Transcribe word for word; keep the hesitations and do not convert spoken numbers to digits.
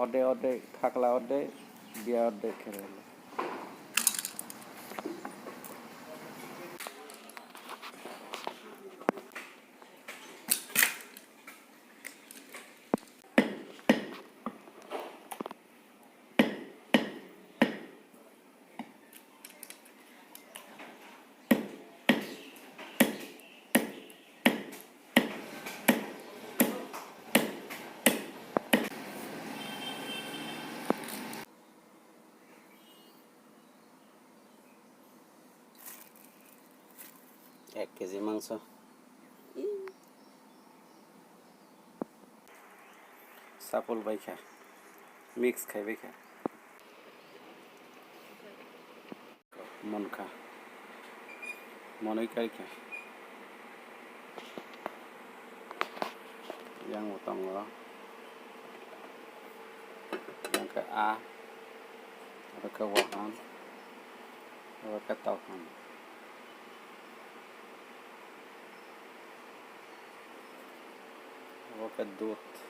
Ode ode khakla ode, dia ode kherele. Ek kg mangso. Sapul bai kha, mix khai bai kha. Mon kha, monwi kai kha. Yang bo tongo, yang khe a, abo khe wahan, abo khe tohan, abo khe dud.